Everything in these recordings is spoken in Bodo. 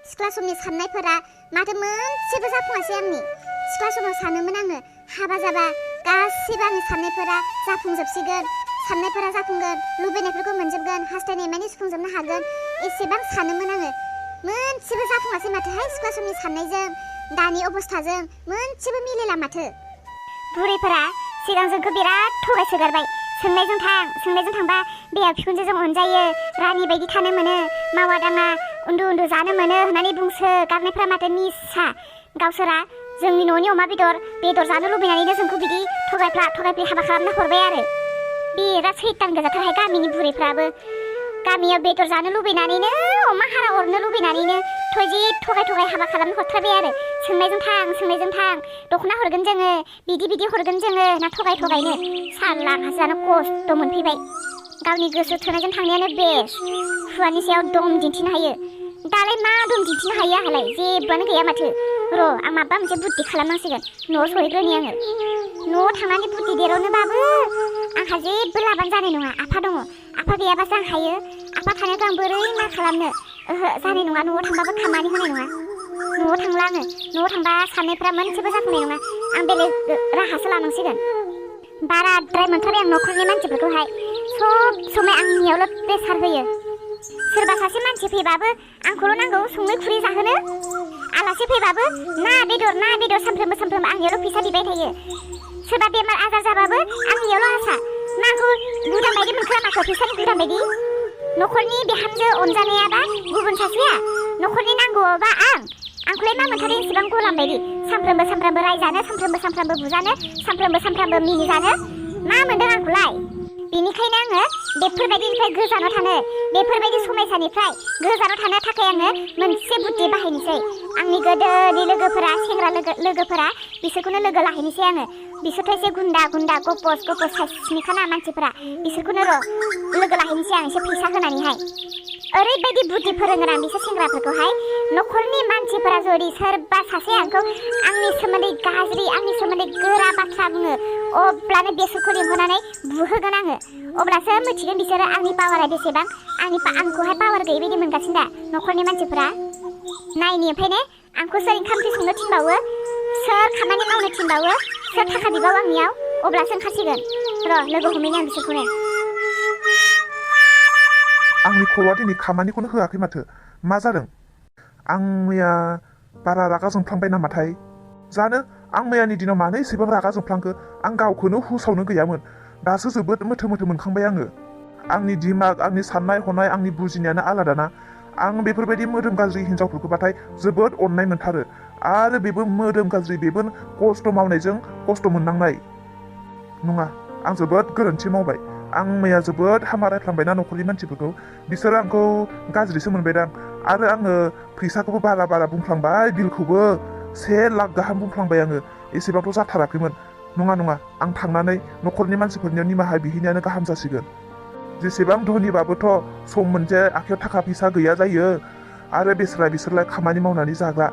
सिख्ला समनि साननायफोरा माथो मोनसेबो जाफुङासै आंनि। सिख्ला समाव सानोमोन आङो हाबा जाबा गासिबो आंनि साननायफोरा जाफुंजोबसिगोन, साननायफोरा जाफुंगोन, लुबैनायफोरखौ मोनजोबगोन, हास्थायनाय मानि सुफुंजोबनो हागोन, एसेबां सानोमोन आङो। मोनसेबो जाफुङासै माथोहाय सिख्ला समनि साननायजों दानि अबस्थाजों मोनसेबो मिलायला माथो। बुरैफोरा सिगां जोंखौ बिराद थगायसोगारबाय। सोंनायजों थांबा बिहाव बिखुनजोजों अनजायो, रानि बायदि थानो मोनो, मावा दाङा उन्दु उन्दु जानो मोनो होननानै बुंसो गारनायफ्रा माथो मिसा। गावसोरा जोंनि न'नि अमा बेदर जानो लुबैनानैनो जोंखौ बिदि थगायफ्ला हाबा खालामना हरबाय आरो। बिराद सैतान गोजाथारहाय गामिनि बुरैफ्राबो। गामियाव बेदर जानो लुबैनानैनो, अमा हारा अरनो लुबैनानैनो थगाय हाबा खालामनो हरथारबाय आरो। सोंनायजों थां दख'ना हरगोन जोङो, बिदि हरगोन जोङो ना थगायनो साला जानो खस्थ' मोनफैबाय। गावनि गोसो थोनायजों थांनायानो बेस्ट। हौवानि सायाव दम दिन्थिनो हायो। दालाय मा दम दिन्थिनो हायो आंहालाय? जेबोआनो गैया माथो। र' आं माबा मोनसे बुद्धि खालामनांसिगोन। न'आव सहैग्रोनि आङो। न'आव थांनानै बुद्धि दिरनोबाबो आंहा जेबो लाबानो जानाय नङा। आफा दङ, आफा गैयाबासो आं हायो। आफा थानायावथ' आं बोरै मा खालामनो? ओहो, जानाय नङा। न'आव थांबाबो खामानि होनाय नङा। न'आव थांला आङो। न'आव थांबा साननायफ्रा मोनसेबो जाफुंनाय नङा। आं बेलेग राहासो लानांसिगोन। बाराद्राय मोनथारबाय आं न'खरनि मानसिफोरखौहाय। सब समाय आंनियावल' प्रेसार होयो। सोरबा सासे मानसि फैबाबो आंखौल' नांगौ संनो खुरै जाहोनो। आलासि फैबाबो ना बेदर सानफ्रोमबो आंनियावल' फैसा बिबाय थायो। सोरबा बेमार आजार जाबाबो आंनियावल' आसा। माखौ गुदाम बायदि मोनखोना माखो? फैसानि गुदाम बायदि। न'खरनि बिहामजो अनजानायाबा गुबुन सासेया, न'खरनि नांगौआवबा आंखौलाय मा मोनथारो इसेबां गलाम बायदि? सानफ्रोमबो रायजानो, सानफ्रोमबो बुजानो, सानफ्रोमबो मिनिजानो मा मोनदों आंखौलाय? बेनिखायनो आङो बेफोरबायदिनिफ्राय गोजानाव थानो, बेफोरबायदि समयसानिफ्राय गोजानाव थानो थाखाय आङो मोनसे बुद्धि बाहायनोसै। आंनि गोदोनि लोगोफोरा, सेंग्रा लोगोफोरा, बिसोरखौनो लोगो लाहैनोसै आङो। बिसोरथ' एसे गुन्दा गपस साइसनिखाना मानसिफोरा। बिसोरखौनो लोगो लाहैनोसै आं एसे फैसा होनानैहाय। ओरैबायदि बुद्धि फोरोंगोन आं बिसोर सेंग्राफोरखौहाय। न'खरनि मानसिफोरा जुदि सोरबा सासे आंखौ आंनि सोमोन्दै गाज्रि, आंनि सोमोन्दै गोरा बाथ्रा बुङो, अब्लानो बेसोरखौ लिंहरनानै बुहोगोन आङो। अब्लासो मिथिगोन बिसोरो आंनि पावारा बेसेबां। आंखौहाय पावार गैयै बायदि मोनगासिनो दा न'खरनि मानसिफोरा। नायनि ओमफ्राय आंखौ सोर ओंखाम ओंख्रि संनो थिनबावो, सोर खामानि मावनो थिनबावो, सोर थाखा बिबावो आंनियाव, अब्लासो ओंखारसिगोन। र' लोगो हमैनि आं बिसोरखौनो। आंनि खर'आ दिनै खामानिखौनो होआखै माथो। मा जादों? आं मैया बारा रागा जोंफ्लांबाय नामाथाय? जानो आं मैयानि दिनाव मानो एसेबां रागा जोंफ्लांखो? आं गावखौनो हुसावनो गैयामोन। दासो जोबोद मोथो मोनखांबाय आङो। आंनि दिमाग, आंनि साननाय हनाय, आंनि बुजिनायानो आलादाना। आं बेफोरबायदि मोदोम गाज्रि हिनजावफोरखौबाथाय जोबोद अननाय मोनथारो। आरो बेबो मोदोम गाज्रि, बेबो खस्थ' मावनायजों खस्थ' मोननांनाय नङा। आं जोबोद गोरोन्थि मावबाय। आं मैया जोबोद हामा रायफ्लांबायना न'खरनि मानसिफोरखौ। बिसोरो आंखौ गाज्रिसो मोनबायदां। आरो आङो फैसाखौबो बारा बुंफ्लांबाय। बिलखौबो 1 लाख गाहाम बुंफ्लांबाय आङो। एसेबांथ' जाथाराखैमोन। नङा, आं थांनानै न'खरनि मानसिफोरनियाव निमाहा बिहैनायानो गाहाम जासिगोन। जेसेबां धनिबाबोथ' सम मोनसे आखायाव थाखा फैसा गैया जायो। आरो बिसोरलाय खामानि मावनानै जाग्रा।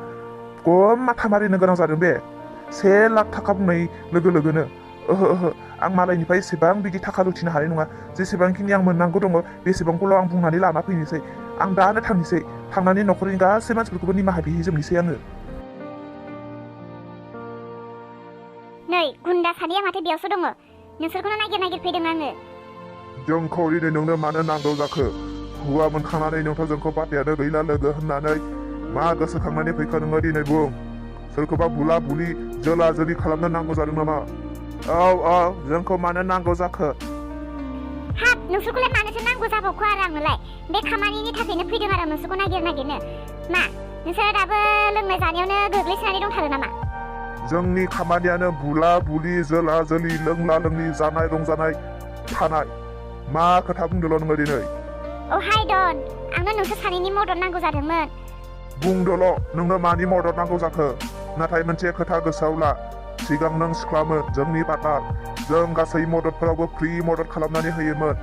गम माथा मारिनो गोनां जादों बे 1 लाख थाखा बुंनाय लोगोनो। ओहो, आं मालायनिफ्राय एसेबां बिदि थाखा लुथिनो हानाय नङा। जेसेबांखिनि आं मोननांगौ दङ बेसेबांखौल' आं बुंनानै लाना फैनोसै। आं दानो थांनोसै। थांनानै न'खरनि गासै मानसिफोरखौबो निमाहा बिहैजोबनोसै आङो। नै गुन्दा सानैया माथो बेयावसो दङ। नोंसोरखौनो नागिर फैदों आङो। जोंखौ दिनै नोंनो मानो नांगौ जाखो? हौवा मोनखांनानै नोंथ' जोंखौ बाथ्रायानो गैला लोगो होननानै मा गोसोखांनानै फैखो नोङो दिनै बुं? सोरखौबा बुला बुलि जोला जोलि खालामनो नांगौ जादों नामा? औ, जोंखौ मानो नांगौ जाखो? हाब, नोंसोरखौलाय मानोथो नांगौ जाबावखो आरो आंनोलाय? बे खामानिनि थाखायनो फैदों आरो नोंसोरखौ नागिरनो। मा नोंसोरो दाबो लोंनाय जानायावनो गोग्लैसोनानै दंथारो नामा? जोंनि खामानियानो बुला बुलि जोला जोलि लोंला लोंलि जानाय रंजानाय थानाय। मा खोथा बुंदोल' नोङो दिनै? हाय डन, आंनो नोंसोर सानैनि मदद नांगौ जादोंमोन। बुंदोल' नोङो मानि मदद नांगौ जाखो? नाथाय मोनसे खोथा गोसोआव ला। सिगां नों सिख्लामोन, जोंनि पार्टनार। जों गासै मददफोरावबो फ्रि मदद खालामनानै होयोमोन।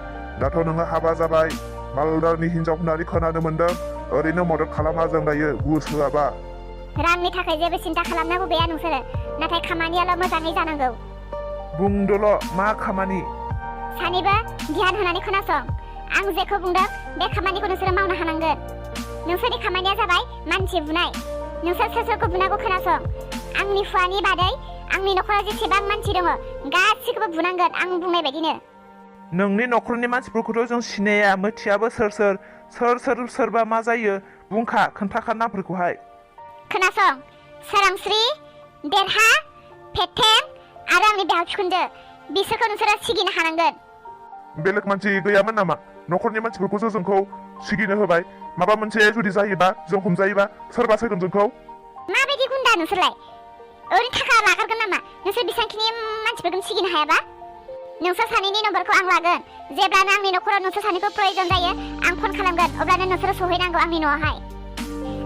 दाथ' नोङो हाबा जाबाय, मालदारनि हिनजाव होननानै खोनानो मोनदों। ओरैनो मदद खालामा जों दायो, गुस होआबा। रांनि थाखाय जेबो सिन्था खालामनांगौ गैया नोंसोरो। नाथाय खामानियाल' मोजाङै जानांगौ। बुंदोल' मा खामानि? सानैबो ध्यान होनानै खोनासं। आं जेखौ बुंदों बे खामानिखौ नोंसोरो मावनो हानांगोन। नोंसोरनि खामानिया जाबाय मानसि बुनाय नोंसोर सोर सोरखौ बुनांगौ खोनासं आंनि हुवानि बादै आंनि न'खराव जेसेबां मानसि दङ गासिखौबो बुनांगोन आं बुंनाय बायदिनो नोंनि न'खरनि मानसिफोरखौथ' जों सिनाया मिथियाबो सोरबा मा जायो बुंखा खोन्थाखा नामफोरखौहाय खोनासं सोरांस्रि देरहा फेथें आरो आंनि बिहाव बिखुनजो बिसोरखौ नोंसोरो सिगिनो हानांगोन बेलेग मानसि गैयामोन नामा न'खरनि मानसिफोरखौसो जोंखौ सिगिनो होबाय माबा मोनसे जुदि जायोबा जों हमजायोबा सोरबा सोगोन जोंखौ माबायदि गुन्दा नोंसोरलाय ओरैनो थाखा लागारगोन नामा नोंसोर बेसांखिनि मानसिफोरखौ सिगिनो हायाबा नोंसोर सानैनि नम्बरखौ आं लागोन जेब्लानो आंनि न'खराव नोंसोर सानैखौ प्रयजन जायो आं फन खालामगोन अब्लानो नोंसोरो सहैनांगौ आंनि न'आवहाय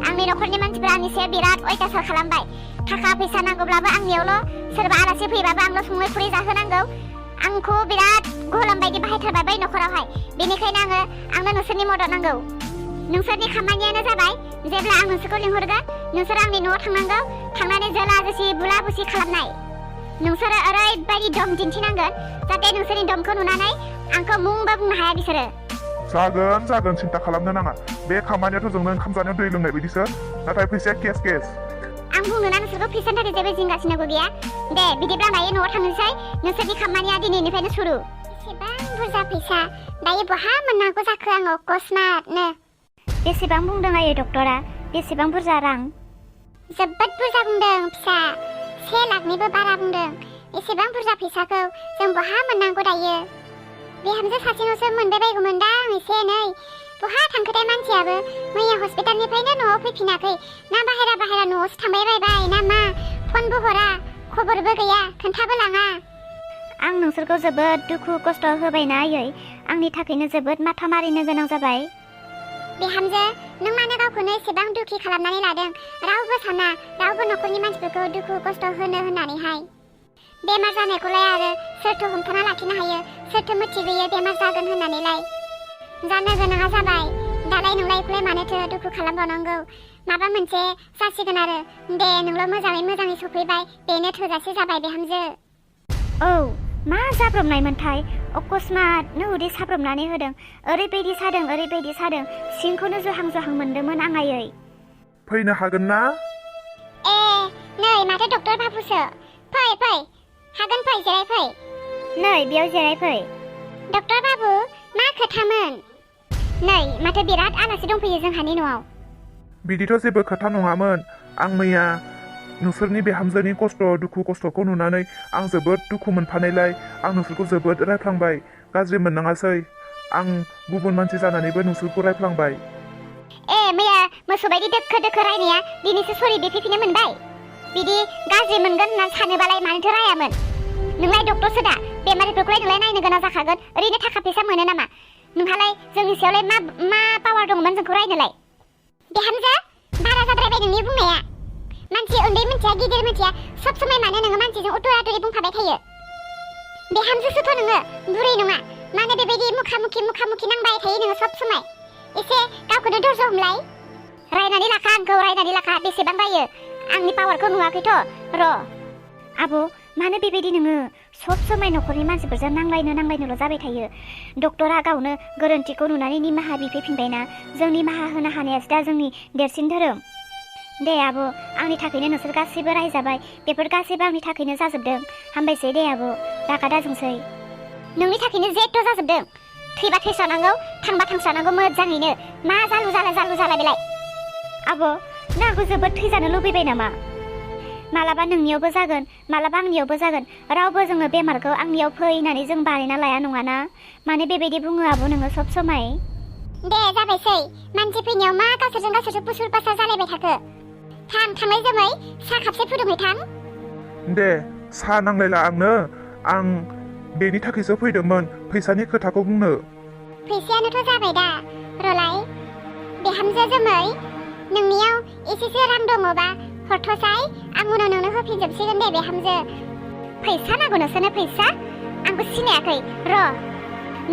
आंनि न'खरनि मानसिफोरा आंनि सायाव बिराद अयथासार खालामबाय थाखा फैसा नांगौब्लाबो आंनियावल' सोरबा आलासि फैबाबो आंल' संनाय खुरै जाहोनांगौ आंखौ बिराद गलाम बायदि बाहायथारबाय बै न'खरावहाय बेनिखायनो आंनो नोंसोरनि मदद नांगौ नोंसोरनि खामानियानो जाबाय जेब्ला आं नोंसोरखौ लिंहरगोन नोंसोर आंनि न'आव थांनांगौ थांनानै जोला जोसि बुला बुसि खालामनाय नोंसोरो ओरैबायदि दम दिन्थिनांगोन जाहाथे नोंसोरनि दमखौ नुनानै आंखौ मुंबो बुंनो हाया बिसोरो जागोन सिन्था खालामनो नाङा बे खामानियाथ' जोंनो ओंखाम जानायाव दै लोंनाय बायदिसो नाथाय फैसाया केस आं बुंनो ना नोंसोरखौ फैसानि थाखाय जेबो जिंगासिनांगौ गैया दे बिदिब्ला दायो न'आव थांनोसै नोंसोरनि खामानिया दिनैनिफ्रायनो सुरु एसेबां बुरजा फैसा दायो बहा मोननांगौ जाखो आङो अकस्मातनो बेसेबां बुंदों आयो डक्टरा बेसेबां बुरजा रां जोबोद बुरजा बुंदों फिसा 1 लाखनिबो बारा बुंदों एसेबां बुरजा फैसाखौ जों बहा मोननांगौ दायो बिहामजो सासेनावसो मोनबाय बायगौमोनदां एसे एनै बहा थांखोथाय मानसियाबो मैया हस्पिटालनिफ्रायनो न'आव फैफिनाखै ना बाहेरा न'आवसो थांबाय बायबाय ना मा फनबो हरा खबरबो गैया खोन्थाबो लाङा आं नोंसोरखौ जोबोद दुखु खस्थ' होबायना आयै आंनि थाखायनो जोबोद माथा मारिनो गोनां जाबाय बिहामजो नों मानो गावखौनो एसेबां दुखि खालामनानै लादों रावबो साना रावबो न'खरनि मानसिफोरखौ दुखु खस्थ' होननानैहाय बेमार जानायखौलाय आरो सोरथो हमथाना लाखिनो हायो सोरथो मिथिगोयो बेमार जागोन होननानैलाय जानो गोनाङा जाबाय दालाय नोंलायखौलाय मानोथो दुखु खालामबावनांगौ माबा मोनसे जासिगोन आरो दे नोंल' मोजाङै सफैबाय बेनो थोजासे जाबाय बिहामजो औ मा जाब्रबनायमोनथाय अकस्मातनो उदै साब्रबनानै होदों ओरैबायदि सादों सिंखौनो जहां मोनदोंमोन आं आयै फैनो हागोन ना नै माथो डक्टर बाबुसो फै हागोन फै जिरायफै नै बेयाव जिरायफै डक्टर बाबु मा खोथामोन नै माथो बिराद आलासि दंफैयो जोंहानि न'आव बिदिथ' जेबो खोथा नङामोन आं मैया नोंसोरनि बिहामजोनि दुखु खस्थ'खौ नुनानै आं जोबोद दुखु मोनफानायलाय आं नोंसोरखौ जोबोद रायफ्लांबाय गाज्रि मोननाङासै आं गुबुन मानसि जानानैबो नोंसोरखौ रायफ्लांबाय मैया मोसौ बायदि दोखो रायनाया दिनैसो सरि बिफिफिनो मोनबाय बिदि गाज्रि मोनगोन होनना सानोबालाय मानोथो रायामोन नोंलाय डक्टरसो दा बेमारिफोरखौलाय नोंलाय नायनो गोनां जाखागोन ओरैनो थाखा फैसा मोनो नामा नोंहालाय जोंनि सायावलाय मा पावार दंमोन जोंखौ रायनोलाय बिहामजो बारा जाद्रायबाय नोंनि बुंनाया मानसि उन्दै मिथिया गिदिर मिथिया सब समाय मानो नोङो मानसिजों उतुरातुरि बुंफाबाय थायो बिहामजोसोथ' नोङो बुरै नङा मानो बेबायदि मुखामुखि नांबाय थायो नोङो सब समाय एसे गावखौनो धैर्य हमलाय रायनानै लाखा आंखौ बेसेबां रायो आंनि पावारखौ नुवाखैथ' र' आब' मानो बेबायदि नोङो सब समाय न'खरनि मानसिफोरजों नांलायनोल' जाबाय थायो डक्टरा गावनो गोरोन्थिखौ नुनानै निमाहा बिफिनबायना जों निमाहा होनो हानायासो दा जोंनि देरसिन धोरोम दे आब' आंनि थाखायनो नोंसोर गासैबो रायजाबाय बेफोर गासैबो आंनि थाखायनो जाजोबदों हामबायसै दे आब' रागा दाजोंसै नोंनि थाखायनो जेथ' जाजोबदों थैबा थैस्रानांगौ थांबा थांस्रानांगौ मोजाङैनो मा जालु जाला बेलाय आब' नों आंखौ जोबोद थैजानो लुबैबाय नामा मालाबा नोंनियावबो जागोन मालाबा आंनियावबो जागोन रावबो जोङो बेमारखौ आंनियाव फैनानै जों बानायना लाया नङाना मानो बेबायदि बुङो आब' नोङो सब समाय दे जाबायसै मानसि फैनायाव मा गावसोरजों पुसुर पासार जालायबाय थाखो थांनाय जोमै साहा खापसे फुदुंहै थां दे साहा नांलायला आंनो आं बेनि थाखायसो फैदोंमोन फैसानि खोथाखौ बुंनो फैसायानोथ' जाबाय दा रलाय बिहामजो जोमै नोंनियाव एसेसो रां दङबा हरथ'साय आं उनाव नोंनो होफिनजोबसिगोन दे बिहामजो फैसा नांगौ नोंसोरनो फैसा आंबो सिनायाखै र'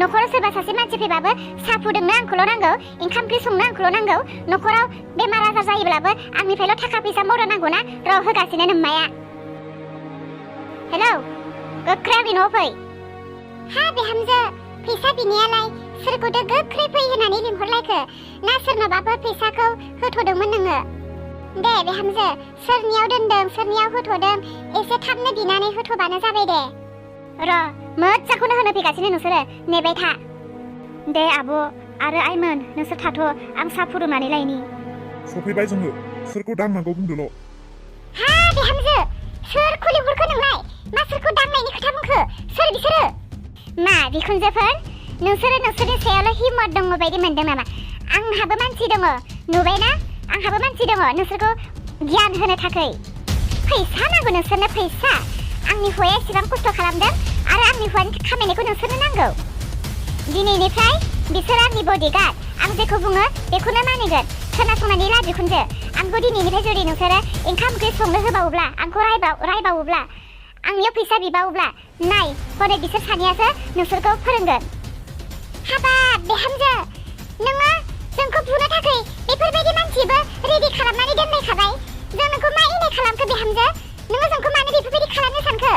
न'खराव सोरबा सासे मानसि फैबाबो साहा फुदुंनो आंखौल' नांगौ ओंखाम ओंख्रि संनो आंखौल' नांगौ न'खराव बेमार आजार जायोब्लाबो आंनिफ्रायल' थाखा फैसा मदद नांगौ ना र' होगासिनो नोम्माया हेलौ गोख्रै आंनि न'आव फै हा बिहामजो फैसा बिनायालाय सोरखौथो गोख्रै फै होननानै लिंहरलायखो ना सोरनावबाफोर फैसाखौ होथ'दोंमोन नोङो दे बिहामजो सोरनियाव दोनदों सोरनियाव होथ'दों एसे थाबनो बिनानै होथ'बानो जाबाय दे र' मोजांखौनो होनो फैगासिनो नोंसोरो नेबाय था दे आब' आरो आइमोन नोंसोर थाथ' आं साहा फुदुंनानै लायनि सफैबाय जोङो सोरखौ दांनांगौ बुंदोल' हा बिहामजो सोरखौ लिंहरखो नोंलाय मा सोरखौ दांनायनि खोथा बुंखो सोर बिसोरो मा बिखुनजोफोर नोंसोरो नोंसोरनि सायावल' हिम्मत दङ बायदि मोनदों नामा आंहाबो मानसि दङ नुबायना आंहाबो मानसि दङ नोंसोरखौ गियान होनो थाखाय फैसा नांगौ नोंसोरनो फैसा आंनि हौवाया एसेबां खस्थ' खालामदों आरो आंनि हौवानि खामायनायखौ नोंसोरनो नांगौ दिनैनिफ्राय बिसोर आंनि बडिगार्ड आं जेखौ बुङो बेखौनो मानिगोन खोनासंनानै ला बिखुनजो आंखौ दिनैनिफ्राय जुदि नोंसोरो ओंखाम ओंख्रि संनो होबावोब्ला आंखौ रायबावोब्ला आंनियाव फैसा बिबावोब्ला नाय हनै बिसोर सानैयासो नोंसोरखौ फोरोंगोन हाबाब बिहामजो नोङो जोंखौ बुनो थाखाय बेफोरबायदि मानसिबो रेडि खालामनानै दोननायखाबाय जों नोंखौ मा इनाय खालामखो बिहामजो नोङो जोंखौ मानो बेफोरबायदि खालामनो सानखो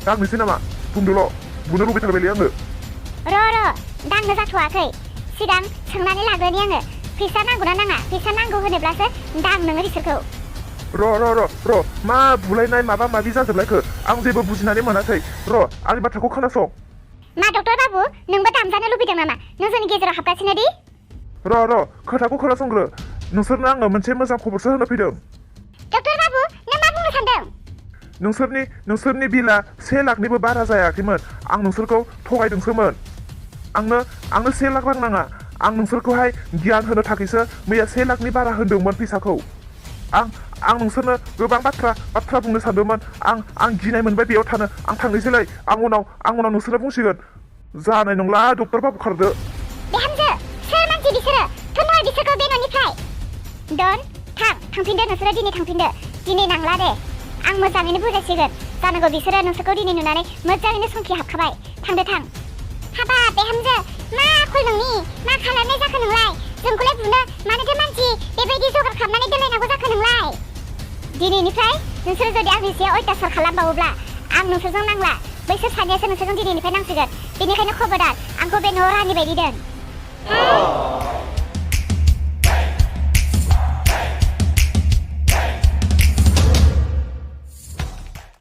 दांनोसै नामा बुंदोल' बुनो लुबैथारबायलै आङो र' दांनो जाथ'वाखै सिगां सोंनानै लाग्रोनि आङो फैसा नांगौना नाङा फैसा नांगौ होनोब्लासो दां नोङो बिसोरखौ र' मा बुलायनाय माबा माबि जाजोबलायखो आं जेबो बुजिनानै मोनाखै र' आंनि बाथ्राखौ खोनासं मा डक्टर बाबु नोंबो दामजानो लुबैदों नामा नों जोंनि गेजेराव हाबगासिनो दि र' खोथाखौ खोनासंग्रो नोंसोरनो आङो मोनसे मोजां खबरसो होनो फैदों डक्टर बाबु नों मा बुंनो सानदों नोंसोरनि बिला 1 लाखनिबो बारा जायाखैमोन आं नोंसोरखौ थगायदोंसोमोन आंनो 1 लाख रां नाङा आं नोंसोरखौहाय गियान होनो थाखायसो मैया 1 लाखनि बारा होदोंमोन फैसाखौ आं नोंसोरनो गोबां बाथ्रा बुंनो सानदोंमोन आं गिनाय मोनबाय बेयाव थानो आं थांनोसैलाय आं उनाव नोंसोरो बुंसिगोन जानाय नंला डक्टर बाबु खारदो बिहामजो सोर मानसि बिसोरो थुनहर बिसोरखौ बे न'निफ्राय दन थांफिनदो नोंसोरो दिनै थांफिनदो दिनै नांला दे आं मोजाङैनो बुजायसिगोन जानांगौ बिसोरो नोंसोरखौ दिनै नुनानै मोजाङैनो संखि हाबखाबाय थां हाबाब बिहामजो मा आखल नोंनि मा खालामनाय जाखो नोंलाय जोंखौलाय बुनो मानोथो मानसि बेबायदि जगार खालामनानै दोनलायनांगौ जाखो नोंलाय दिनैनिफ्राय नोंसोरो जुदि आंनि सायाव अयथासार खालामबावोब्ला आं नोंसोरजों नांला बैसोर सानैयासो नोंसोरजों दिनैनिफ्राय नांसिगोन बेनिखायनो खबरदार आंखौ बे न'आव रानि बायदि दोन